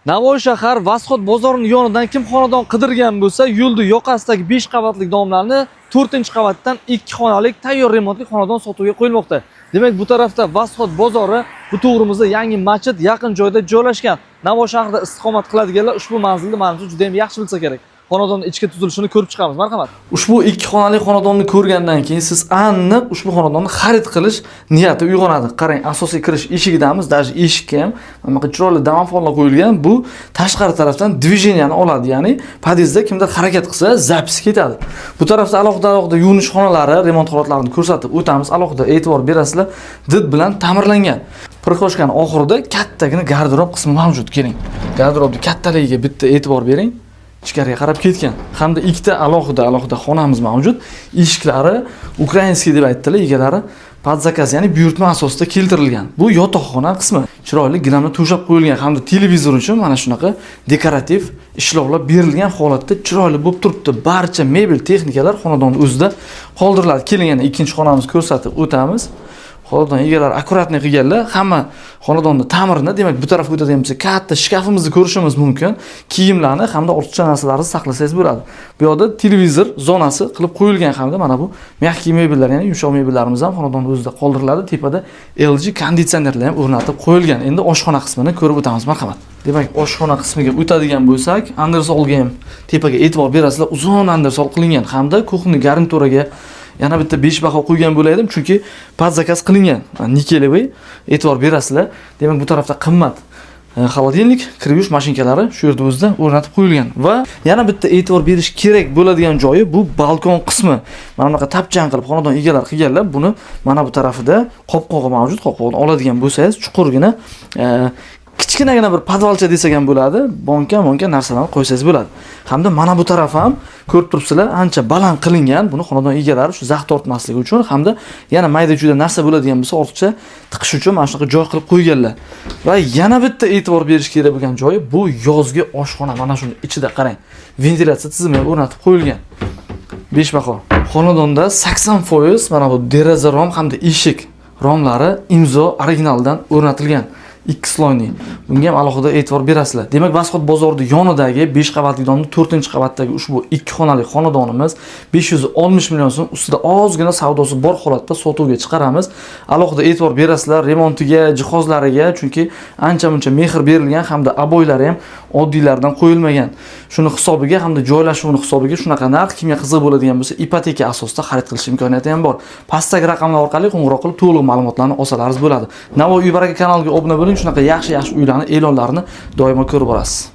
Navoiy shahar Восход bozorining yonidan kim xonadon qidirgan bo'lsa, yo'lni yoqasidagi 5 qavatli domlarni 4-qavatdan 2 xonalik tayyor remontli xonadon sotuvga qo'yilmoqda. Demak, bu tarafda Восход bozori, bu to'g'rimizda yangi masjid yaqin joyda joylashgan. Navoiy shahrida istiqomat qiladiganlar ushbu manzilni, manimcha, juda ham yaxshi bilsa kerak. Xonadonning ichki tuzilishini ko'rib chiqamiz. Marhamat. Ushbu ikki xonali xonadonni ko'rgandan keyin siz aniq ushbu xonadonni xarid qilish niyati uyg'onadi. Qarang, asosiy kirish eshigidamiz, даже eshikka ham mana bunaqa chiroyli domofonlar qo'yilgan. Bu tashqari tarafdan движения ni oladi, ya'ni podyezdda kimdir harakat qilsa, запись ketadi. Bu tarafda alohida alohida yuvinish xonalari, remont holatlarini ko'rsatib o'tamiz. Alohida e'tibor berasizlar, did bilan ta'mirlangan. Прихожка ning oxirida kattagina garderob qismi mavjud. Keling. Garderobning kattaligiga bitta e'tibor bering. Ichkariga qarab ketgan hamda ikkita alohida alohida xonamiz mavjud. Eshiklari украинский deb aytdilar egalari, под заказ, ya'ni buyurtma asosida keltirilgan. Bu yotoqxona qismi chiroyli gilamlar to'shab qo'yilgan hamda televizor uchun mana shunaqa dekorativ ishlovlar berilgan holatda chiroyli bo'lib turibdi. Barcha mebel, texnikalar xonadon o'zida qoldiriladi. Keling, yana ikkinchi xonamizni ko'rsatib o'tamiz. Xonadon egalari аккуратный qilganlar hamma xonadonni ta'mirini. Demak, bu tarafga o'tadigan bo'lsak, katta shkafimizni ko'rishimiz mumkin. Kiyimlarni hamda ortiqcha narsalarni saqlasangiz bo'ladi. Bu yoqda televizor zonasi qilib qo'yilgan hamda mana bu мягкий mebellar, ya'ni yumshoq mebellarimiz ham xonadonni o'zida qoldiriladi. Tepada LG konditsionerlar ham o'rnatib qo'yilgan. Endi oshxona qismini ko'rib o'tamiz, marhamat. Demak, oshxona qismiga o'tadigan bo'lsak, andresolga ham tepaga e'tibor berasizlar, uzun andresol qilingan hamda кухонный garnituraga yana bitta 5 baho qo'ygan bo'lardim, chunki под заказ qilingan, никелевый. E'tibor berasizlar. Demak, bu tarafda qimmat холодильник, kir yuvish mashinkalari shu yerda o'zida o'rnatib qo'yilgan. Va yana bitta e'tibor berish kerak bo'ladigan joyi bu balkon qismi. Mana bunaqa tapchan qilib xonadon egalari qilganlar buni. Mana bu tarafida qopqog'i mavjud. Qopqog'ini oladigan bo'lsangiz, chuqurgina, kichkinagina bir podvalcha desak ham bo'ladi. Bonka monka narsalarni qo'ysangiz bo'ladi. Hamda mana bu taraf ham, ko'rib turibsizlar, ancha baland qilingan. Buni xonadon egalari shu zax tortmasligi uchun hamda yana mayda chuyda narsa bo'ladigan bo'lsa, ortiqcha tiqish uchun mana shunaqa joy qilib qo'yganlar. Va yana bitta e'tibor berish kerak bo'lgan joyi bu yozgi oshxona. Mana shuni ichida, qarang, ventilyatsiya tizimi ham o'rnatib qo'yilgan. 5 baho. Xonadonda 80% mana bu deraza rom hamda eshik romlari imzo originaldan o'rnatilgan. Ikki слойный. Bunga ham alohida e'tibor berasizlar. Demak, Восход bozorida yonidagi 5 qavatli domni 4-qavatdagi ushbu ikki xonali xonadonimiz 560 million so'm ustida ozgina savdosi bor holatda sotuvga chiqaramiz. Alohida e'tibor berasizlar remontiga, jihozlariga, chunki ancha muncha mehr berilgan hamda обой lari ham oddiylardan qo'yilmagan. Shuni hisobiga hamda joylashuvini hisobiga shunaqa narx. Kimga qiziq bo'ladigan bo'lsa, ipoteka asosida xarid qilish imkoniyati ham bor. Pastdagi raqamlar orqali qo'ng'iroq qilib to'liq ma'lumotlarni olsalaringiz bo'ladi. Navoiy uy baraka kanaliga obuna bo'ling, shunaqa yaxshi-yaxshi uylarni e'lonlarini doimo ko'rib borasiz.